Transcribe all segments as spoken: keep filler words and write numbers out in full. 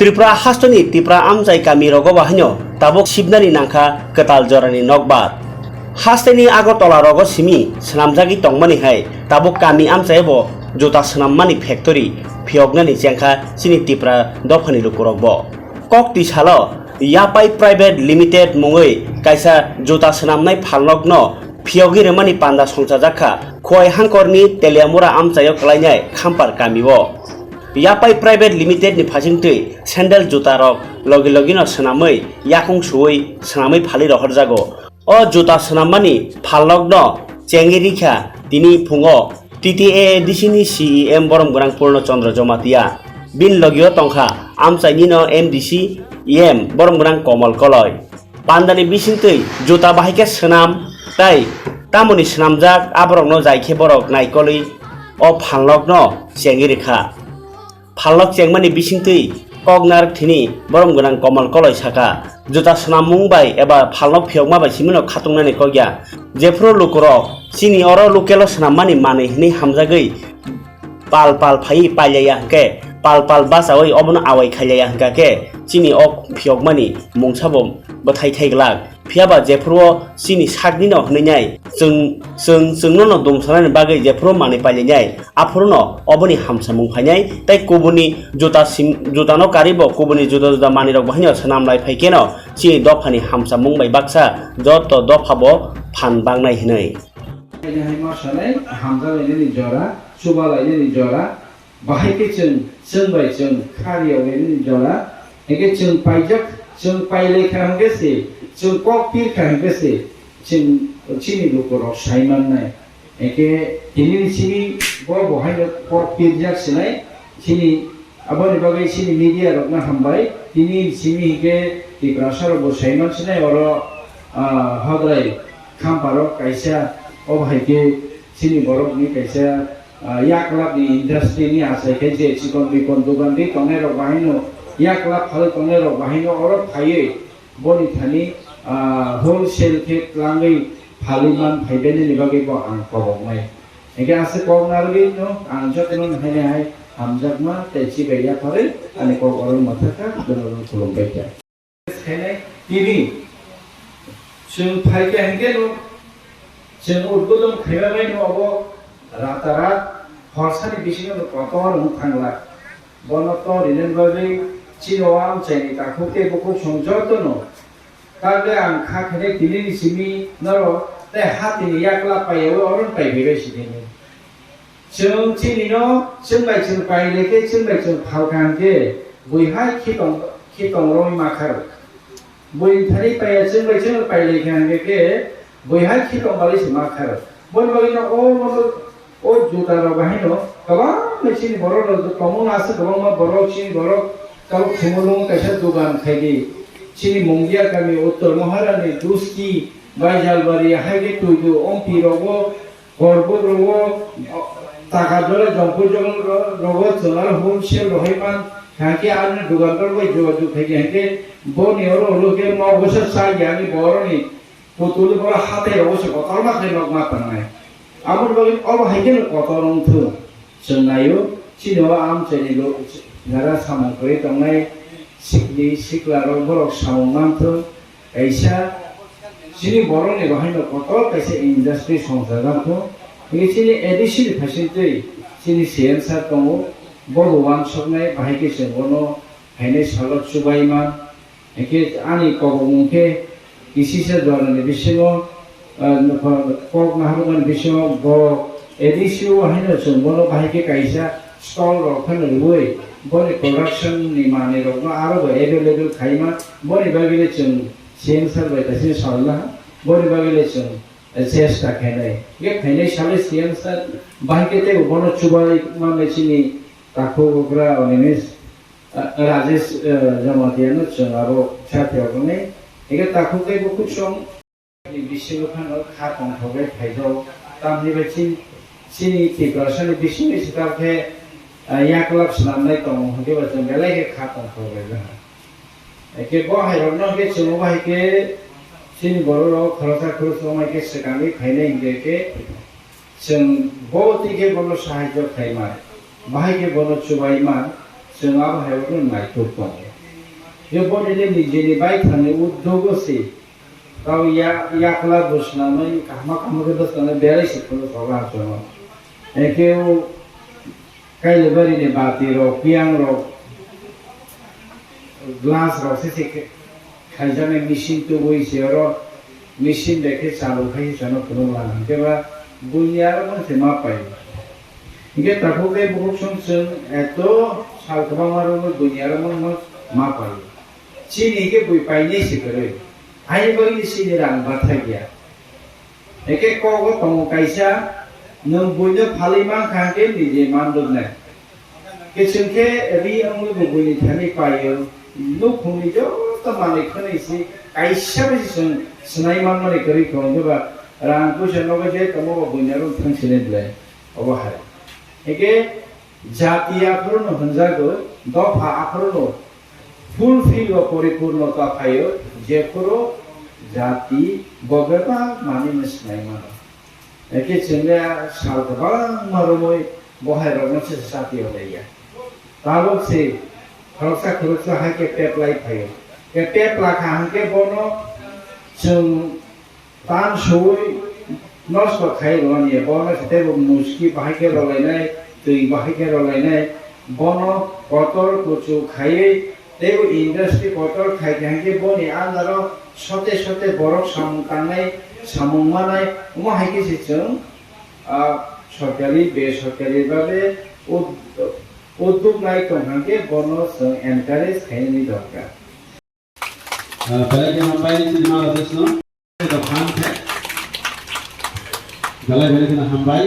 Tripura hasteni Tipra amchai kami rogo bahaino tabuk sibnani nangkha kwtal jorani nokbar. Hasteni Agartala rogo simi swnamjagwi tongmani hai tabuk kami amchai bo juta swnammani factory phiyoknani chengkha chini Tipra dophani lukurokbo. Kok twi salo Yapai Private Limited mungwi kaisa juta swnamnai phalnokno phiyogwi rwmani panda songchajak kha Khowai Hangkorni Teliamura amchaio kwlainai Khampar kamio. Yapai Private Limited ni phasingtwi sandal juta rok logi logino swnamwi yakung suwi swnamwi phalwi rohorjago. O juta swnammani phalnokno chengwi rikha tini phungo T T A A D C ni C E M borom gwnang Purno Chandra Jamatia. Bini logio tongkha amchainino M D C E M borom gwnang Komal Koloi. Pandani bisingtwi juta bahai khe swnam tei tamoni swnamjak aborokno jai khe borok naikolwi o phalnokno chengwi rikha. Phalnok chengmani bisingtwi kok narwk thini borom gwnang Komal Koloi saka, juta swnammung bai eba phalnok phiyokma bai simino khatungnani kok ya. Jephru lukurok chini oro localo swnammani manwi hwnwi hamjagwi pal pal phaiwi pailaiya hwnkhe, pal pal bachaui obono awai khailaiya hwnkha khe chini o phiyokmani mungsabo bwthai thai glak. Phiyaba jephruo chini saknino hwnwi nai, chwng, chwng, chwngnono dumsanani bagwi jephruo manwi pailainai, aphuruno oboni hamsamung phainai, tei kubuni juta sim-, jutano karibo kubuni juda juda manwirok bahaino swnam lai phai kheno chini dophani hamsamung bai baksa joto dophabo phan bangnai hwnwi. Hai ma sanai, hamjak lainani jora, chuba lainani jora, bahai khe chwng, chwng bai chwng kha riyok lainani jora, hingkhe chwng paijak, chwng pailai kha hingkhe se, chwng kok pir kha hingkhe se, chwng chini lukurok sai mannai. Hingkhe tini simi bo bo haino kok pirjak sinai, chini Aboni bagwi chini media rokno hambai. Tini simi hinkhe Tiprasa rokbo saiman sinai oro, ah, Hodrai Khamparok kaisa, obo hai khe chini borokni kaisa, ah, yaklapni industry ni achai khe je chikon bikon dogan ri tongnai rok bahaino yaklap phalwi tongnai rok bahaino oro phaiwi boni thani, ah, wholesale khe twlangwi phalwi man phaibainani bagwi bo ang koboknai. Hingkhe aswk kok narwgwi no ang jotono haino hai hamjakma tei chibai yapharwi ani kok oro mwthakha, jotono khulumbai kha. Khainai tini chwng phaikha hingkhe no chwng udbodon khaibaino obo ratarat horsani bisingo no kotor wng thangla. Bono to rinani bagwi chini o amchaini takhuk tei bukhuk song jotono. Tabuk ang kha khainai tinini simi norok tei ha tini yakla paiyaui oron paibai bai sini. Chwng chini no chwng bai chwng pailai khe chwng bai chwng phalkha hwnkhe buihai khitong khitong romwi makhar. Buini thani paiya chwng bai chwng pailai kha hwnkhe khe buihai khitong balwi se makhar. Boni bagwi no o mono o juta rok bahai no kwbangma chini borok rok tongmung aswk kwbangma borok chini borok tabuk Khumulwng kaisa dogan khaidi. Chini Mungia kami Uttor Maharani Duski Baijalbari hai khe Tuidu Ompi rogo Korbuk rogo Takajora Jongpui rogo chwng aro wholesale rohoi man kha khe ani dogan rok bai jogajog khaidi hai khe boni oro ulo khe nogo sa sa yani boroni Putuli boro hatai rogo se kotorma khe nok ma tangnai. Aboni bagwi obo hai kheno kotor wng thung. Chwng naio, chini o amchaini lo-, jara samung kwrwi tongnai sikli sikla rok borok samung man thung. Kaisa chini borokni bahaino kotor kaisa industry songchajak thung. Tei chini A D C ni phaisingtwi chini C M sir tongo, bobo wansuknai bahai khe chwng bono phainai salo chubai man. Hingkhe ani kobokmung khe kisisa jorani bisingo, ah, kok naharmani bisingo bo A D C o haino chwng bono bahai khe kaisa stall rok phano rwui boni production ni manwi rokno aro bo available khaima. Boni bagwi le chwng C M sir bai kaisa salna, boni bagwi le chwng, eh, chesta khainai. Hingkhe phainai salo C M sir bahai khe teibo bono chubai manwi chini takhuk okra Animesh, ah, Rajesh, eh, Jamatia no chwng abo sathi rokni. Hingkhe takhuk tei bukhuk song ni bisingo phano kha tongthok bai phaijao. Tamni bai chin-, chini Tiprasa ni bisingo se ta khe, ah, yaklap swnamnai tongo hwnkhe bo chwng belai khe kha tongthok bai baha. Hingkhe bo hai rokno hingkhe chwng bo hai khe chini borok rok khoroksa khoroksa wng hai khe swkangwi phainai hingkhe khe Chwng bo twi khe bono sahajyo khlai man, bahai khe bono chubai man, chwng abo hai bono naituk tongo. Hinkhe bo nini nijeni baithangni udyogo se. Tao ya-, yakla bwsnanai, kahma kahma khe bwsnanai, belai se phunuk tongo achono. Hinkhe o Kailabari ni bati rok, piyang rok, glass rok se se khe khaijaknai machine tubui se oro machine bai khe chalu khai se chano phunuk lana. Hinkhe ba buini aro mang se ma pai. Hinkhe takhuk tei bukhuk song chwng eto sal kwbangma romwi buini aro mang ma pai. Chini hinkhe bui painai se kwrwi. Haini bagwi chini rang bathai ya. Eke kogo tongo kaisa, nwng buino phalwi mankha hwnkhe niji manduknai. Kiching khe ri wngwi bo buini thani paio, nukhungni joto manwi khwnwi si kaisa bai se chwng swnai manmani kwrwi kho, hwnkhe ba rang puisa nogo je tongma bo buini aro thang sinai belai obo hai. Eke jati aphuru no hwnjago, dopha aphuru no fulfill o poripurno ta phaio, jephuru jati bo bebak manwi no swnai mano. Eke chwngya sal kwbangma romwi bohai rokno se sati olaiya. Tabuk se khoroksa khoroksa hai khe peplai phaio. Ke pepla kha hwnkhe bono chwng Tan suwi nosto khai rwmani, bono se teibo muski bahai khe rwlainai, twi bahai khe rwlainai, bono kotor kuchuk khaiwi teibo industry kotor khai khe hwnkhe boni under o sote sote borok samung tangnai, samung manai, omo hai khe se chwng, ah, sorkari, besorkari babe ud-, udduk nai tong hwnkhe bono chwng encourage khainani dorkar. Ah, belai kheno hambai chini Bangladeshno. Belai belai kheno hambai.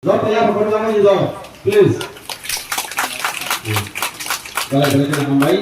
Joto ya pokor jama ni do, please. Belai belai kheno hambai.